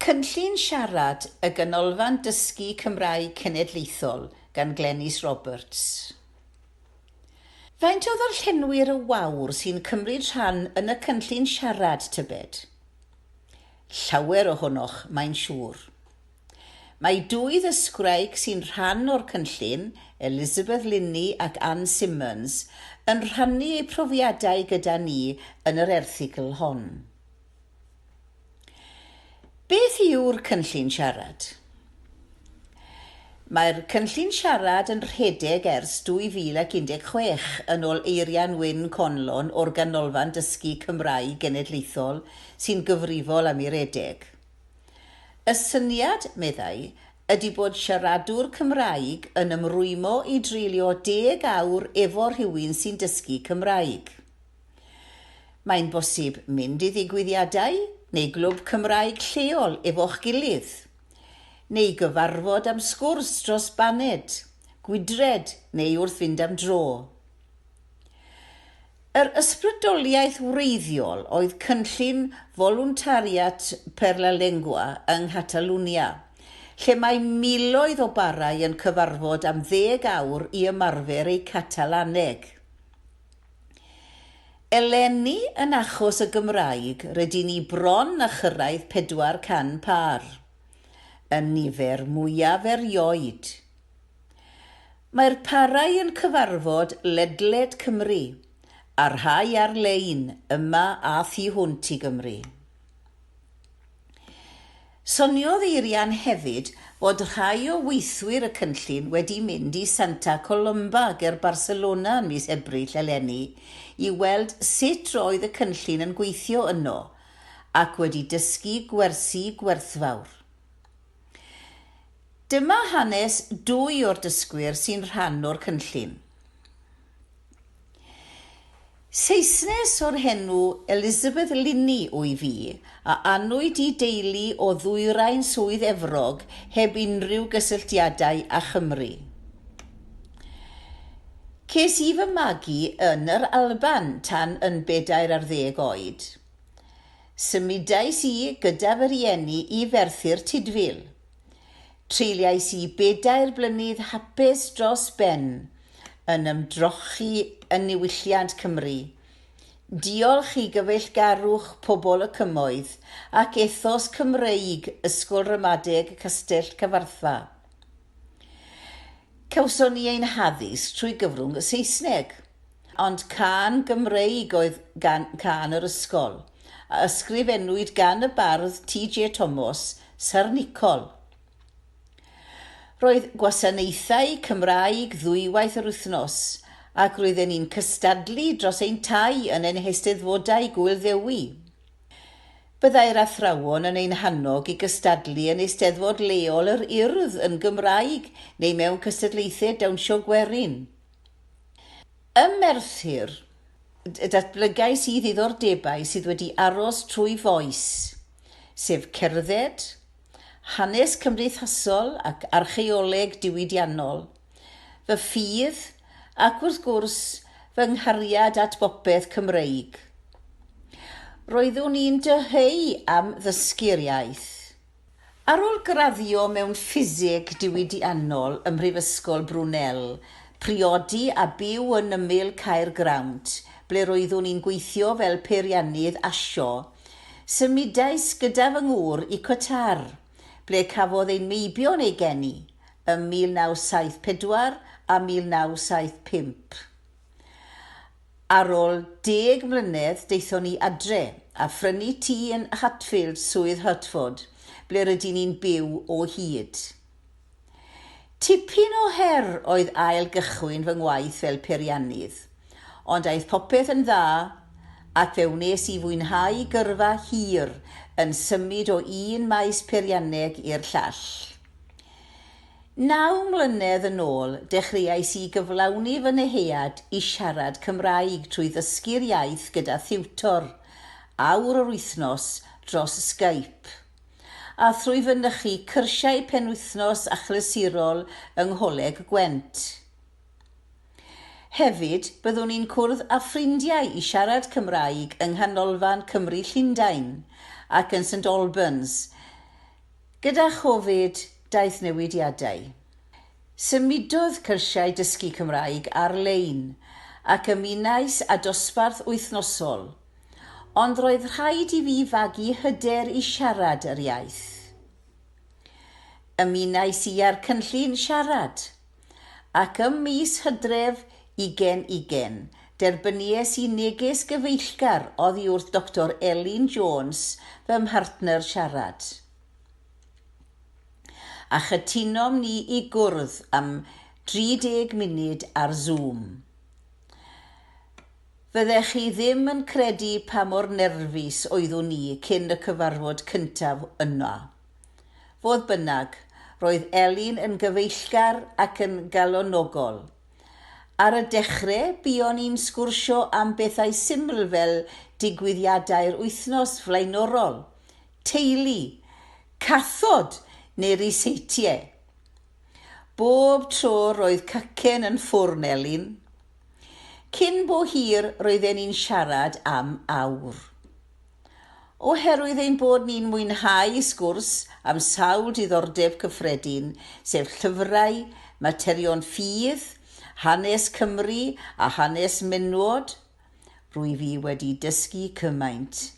Cynllun Siarad y Ganolfan Dysgu Cymraeg Cenedlaethol gan Glenys Roberts. Faint o ddarllenwyr y Wawr sy'n cymryd rhan yn y cynllun siarad, tybed? Llawer ohonoch, mae'n siŵr. Mae dwy ddysgwraig sy'n rhan o'r cynllun, Elizabeth Linney ac Ann Simmons, yn rhannu eu profiadau gyda ni yn yr erthygl hon. Beth yw'r cynllun siarad? Mae'r cynllun siarad yn rhedeg ers 2016, yn ôl Eirian Wyn Conlon o'r Ganolfan Dysgu Cymraeg Genedlaethol sy'n gyfrifol am ei redeg. Y syniad, meddai, ydy bod siaradwr Cymraeg yn ymrwymo i dreulio deg awr efo rhywun sy'n dysgu Cymraeg. Mae'n bosib mynd i ddigwyddiadau neu glwb Cymraeg lleol efo'ch gilydd, neu gyfarfod am sgwrs dros baned, gwydred neu wrth fynd am dro. Yr ysbrydoliaeth wreiddiol oedd cynllun Voluntariat per la Lengua yng Nghatalwnia, lle mae miloedd o barau yn cyfarfod am ddeg awr i ymarfer eu Catalaneg. Eleni yn achos y Gymraeg rydyn ni bron â chyrraedd 400 pâr, y nifer mwyaf erioed. Mae'r parau yn cyfarfod ledled Cymru, a rhai ar-lein, yma a thu hwnt i Gymru. Soniodd Eirian hefyd fod rhai o weithwyr y cynllun wedi mynd i Santa Colomba ger Barcelona yn mis Ebrill eleni i weld sut roedd y cynllun yn gweithio yno, ac wedi dysgu gwersi gwerthfawr. Dyma hanes dwy o'r dysgwyr sy'n rhan o'r cynllun. Saesnes o'r henw Elizabeth Linney wyf i, a anwyd i deulu o ddwyrain Swydd Efrog heb unrhyw gysylltiadau â Chymru. Ces i fy magu yn yr Alban tan yn bedair ar ddeg oed. Symudais i gyda fy rhieni i Ferthyr Tudful. Treuliais i bedair blynydd hapus dros ben yn ymdrochi yn niwylliant Cymru. Diolch i gyfeillgarwch pobl y Cymoedd ac ethos Cymreig Ysgol Ramadeg Castell Cyfarthfa. Cawson ni ein haddysg trwy gyfrwng y Saesneg, ond cân Gymreig oedd gan cân yr ysgol, a ysgrifennwyd gan y bardd TJ Tomos, Syr Nicol. Roedd gwasanaethau Cymraeg ddwywaith yr wythnos, ac roedden ni'n cystadlu dros ein tai yn ein heisteddfodau Gŵyl Ddewi. Byddai'r athrawon yn ein hannog i gystadlu yn Eisteddfod leol yr Urdd yn Gymraeg neu mewn cystadlaethau dawnsio gwerin. Ym Merthyr, datblygais i ddiddordebau sydd wedi aros trwy f'oes, sef cerdded, hanes cymdeithasol ac archaeoleg diwydiannol, fy ffydd ac wrth gwrs fy nghariad at bopeth Cymreig. Roeddwn i'n dyheu am ddysgu'r iaith. Ar ôl graddio mewn Ffiseg Diwydiannol ym Mhrifysgol Brunel, priodi a byw yn ymyl Caergrawnt, ble roeddwn i'n gweithio fel peiriannydd asio, symudais gyda fy ngŵr i Qatar, ble cafodd ein meibion eu geni, ym 1974 a 1975. Ar ôl deg mlynedd daethon ni adre a phrynu tŷ yn Hatfield, Swydd Hertford, ble rydyn ni'n byw o hyd. Tipyn o her oedd ail gychwyn fy ngwaith fel peiriannydd, ond aeth popeth yn dda ac fe wnes i fwynhau gyrfa hir yn symud o un maes peirianneg i'r llall. Naw mlynedd yn ôl, dechreuais i gyflawni fy nyhead i siarad Cymraeg trwy ddysgu'r iaith gyda thiwtor, awr yr wythnos, dros Skype, a thrwy fynychu cyrsiau penwythnos achlysurol yng Ngholeg Gwent. Hefyd, byddwn i'n cwrdd â ffrindiau i siarad Cymraeg yng Nghanolfan Cymru Llundain ac yn St Albans. Gyda Chovid, daeth newidiadau. Symudodd cyrsiau dysgu Cymraeg ar-lein, ac ymunais â dosbarth wythnosol, ond roedd rhaid i fi fagu hyder i siarad yr iaith. Ymunais i â'r cynllun siarad, ac ym mis Hydref 2020, derbynies i neges gyfeillgar oddi wrth Doctor Elin Jones, fy mhartner siarad. A chytunom ni i gwrdd am 30 munud ar Zoom. Fyddech chi ddim yn credu pa mor nerfus oeddwn i cyn y cyfarfod cyntaf yna. Fodd bynnag, roedd Elin yn gyfeillgar ac yn galonogol. Ar y dechrau, buon ni'n sgwrsio am bethau syml fel digwyddiadau'r wythnos flaenorol, teulu, cathod neu ryseitiau. Bob tro roedd cacen yn ffwrn Elin. Cyn bo hir roedden ni'n siarad am awr. Oherwydd ein bod ni'n mwynhau sgwrs am sawl diddordeb cyffredin, sef llyfrau, materion ffydd, hanes Cymru a hanes menywod, rwyf i wedi dysgu cymaint.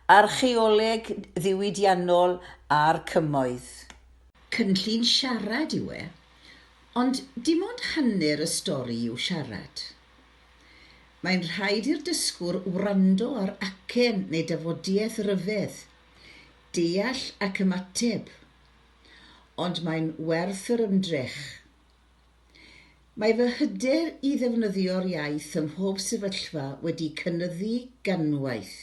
Archaeoleg ddiwydiannol a'r cymoedd. Cynllun siarad yw e, ond dim ond hanner y stori yw siarad. Mae'n rhaid i'r dysgwr wrando ar acen neu dafodiaith ryfedd, deall ac ymateb. Ond mae'n werth yr ymdrech. Mae fy hyder i ddefnyddio'r iaith ym mhob sefyllfa wedi cynyddu ganwaith.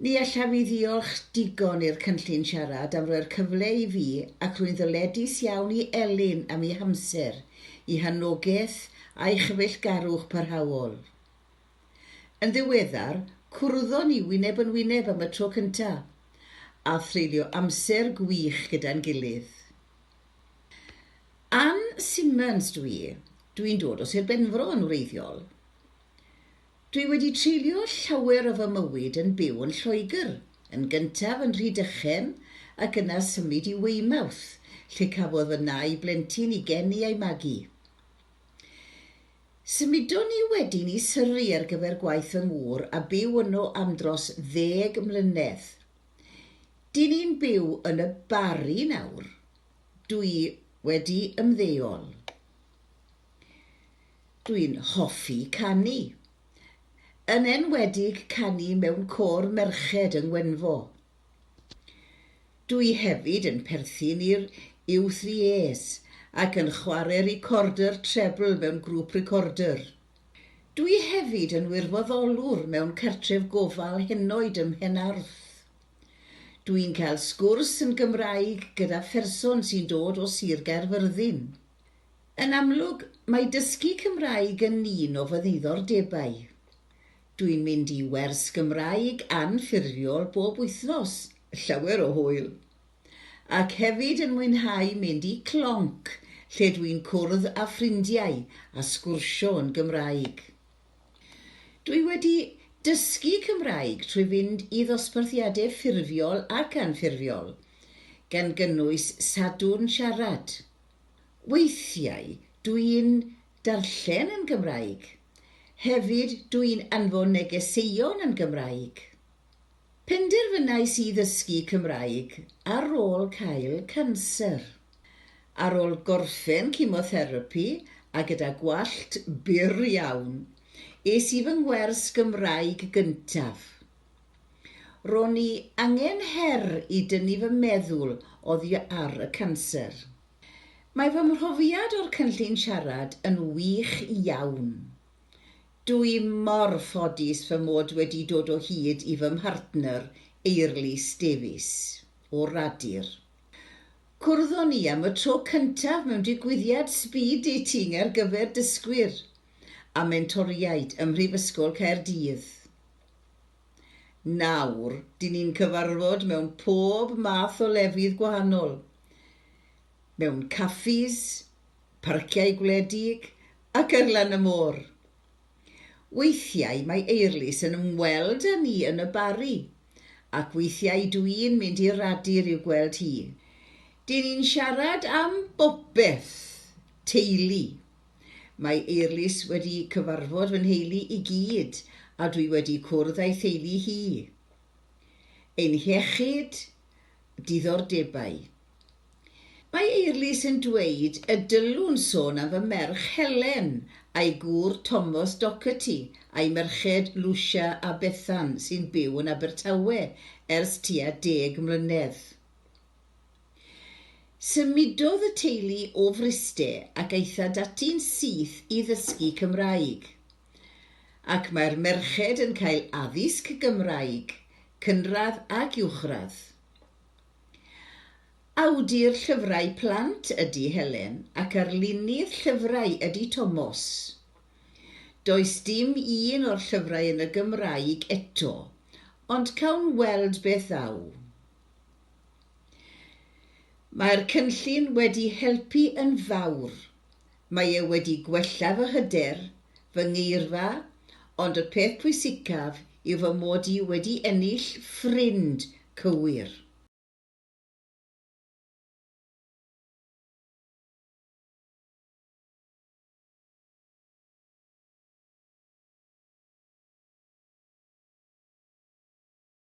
Ni allaf i ddiolch digon i'r Cynllun Siarad am roi'r cyfle i fi ac rwy'n ddyledus iawn i Elin am ei hamser, ei hanogaeth a'i chyfeillgarwch parhaol. Yn ddiweddar, cwrddon ni wyneb yn wyneb am y tro cyntaf, a threulio amser gwych gyda'n gilydd. Ann Simmons dw i, dw i'n dod o Sir Benfro yn wreiddiol. Dwi wedi treulio llawer o fy mywyd yn byw yn Lloegr, yn gyntaf yn Rhydychen ac yna symud i Weymouth, lle cafodd fy nau blentyn eu geni a'u magu. Symudon ni wedyn i Surrey ar gyfer gwaith fy ngŵr a byw yno am dros ddeg mlynedd. Dyn ni'n byw yn y Barri nawr. Dwi wedi ymddeol. Dwi'n hoffi canu. Yn enwedig canu mewn côr merched yng Ngwenfô. Dwi hefyd yn perthyn i'r U3As ac yn chwarae recorder treble mewn grŵp recorder. Dwi hefyd yn wirfoddolwr mewn cartref gofal henoed ym Mhenarth. Dwi'n cael sgwrs yn Gymraeg gyda pherson sy'n dod o Sir Gaerfyrddin. Yn amlwg, mae dysgu Cymraeg yn un o fy ddiddordebau. Dwi'n mynd i wers Gymraeg anffurfiol bob wythnos, llawer o hwyl! Ac hefyd yn mwynhau mynd i Clonc lle dwi'n cwrdd â ffrindiau a sgwrsio yn Gymraeg. Dwi wedi dysgu Cymraeg trwy fynd i ddosbarthiadau ffurfiol ac anffurfiol, gan gynnwys Sadwrn Siarad. Weithiau dw i'n darllen yn Gymraeg. Hefyd dw i'n anfon negeseuon yn Gymraeg. Penderfynais i ddysgu Cymraeg ar ôl cael canser. Ar ôl gorffen cemotherapi a gyda gwallt byr iawn, es i fy ngwers Gymraeg gyntaf. Ro'n i angen her i dynnu fy meddwl oddi ar y canser. Mae fy mhrofiad o'r cynllun siarad yn wych iawn. Dw i mor ffodus fy mod wedi dod o hyd i fy mhartner, Eirlys Davies, o Radur. Cwrddon ni am y tro cyntaf mewn digwyddiad speed dating ar gyfer dysgwyr a mentoriaid ym Mhrifysgol Caerdydd. Nawr, dyn ni'n cyfarfod mewn pob math o lefydd gwahanol. Mewn caffis, parciau gwledig ac ar lan y môr. Weithiau mae Eirlys yn ymweld â ni yn y Barri, ac weithiau dw i'n mynd i Radur i'w gweld hi. Dyn ni'n siarad am bopeth, teulu. Mae Eirlys wedi cyfarfod fy nheulu i gyd a dwi wedi cwrdd â'i theulu hi. Ein hiechyd, diddordebau. Mae Eirlys yn dweud y dylwn sôn am fy merch Helen a'i gŵr Tomos Docherty a'i merched Lucia a Bethan sy'n byw yn Abertawe ers tua deg mlynedd. Symudodd y teulu o Fryste ac aethant ati'n syth i ddysgu Cymraeg. Ac mae'r merched yn cael addysg Gymraeg, cynradd ac uwchradd. Awdur llyfrau plant ydy Helen ac arlunydd llyfrau ydy Tomos. Does dim un o'r llyfrau yn y Gymraeg eto, ond cawn weld beth ddaw. Mae'r cynllun wedi helpu yn fawr. Mae e wedi gwella fy hyder, fy ngeirfa, ond y peth pwysicaf yw fy mod i wedi ennill ffrind cywir.